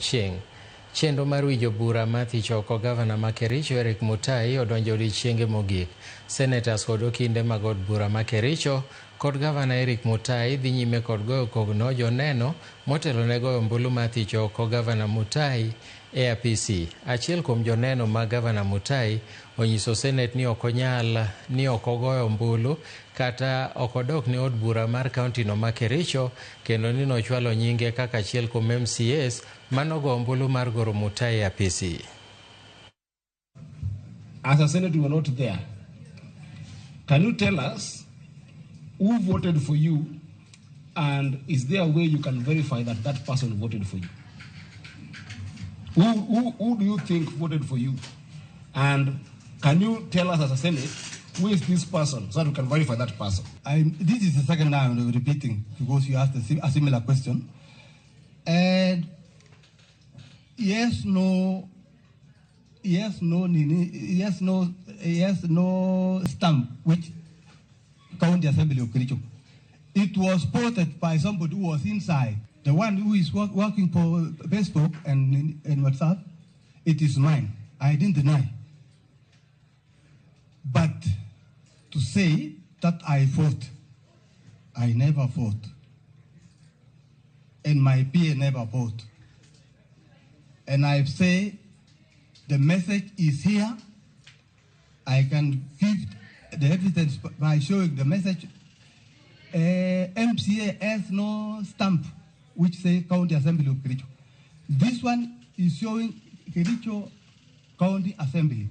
Chieng'. Chenro mar winjo bura mar thicho oko gavana ma Kericho Eric Mutai odonjo odiechienge mogik. Senators kod okinde mag od bura ma Kericho kod gavana Eric Mutai dhi nyime kod goyo kogno joneno motelo ne goyo ombulu mar thicho oko gavana Mutai e apisi. Achiel kuom joneno mag gavana Mutai onyiso Senet ni ok onyal ni ok ogoyo ombulu kata ok odok ne od bura mar kaontino ma Kericho kendo ni nochwalo nyinge kaka achiel kuom MCAs manogo ombulu mar goro Mutai e apisi. As a Senate, we were not there. Can you tell us who voted for you, and is there a way you can verify that that person voted for you? Who do you think voted for you? And can you tell us as a Senate, who is this person, so that we can verify that person? This is the second time I'm repeating, because you asked a similar question. And yes, no, yes, no, nini, yes, no, yes, no stamp, which County Assembly of Kericho. It was posted by somebody who was inside. The one who is working for Facebook and WhatsApp, it is mine. I didn't deny. But to say that I fought, I never fought. And my peer never fought. And I say the message is here. I can give the evidence by showing the message. MCA has no stamp which say County Assembly of Kericho. This one is showing Kericho County Assembly.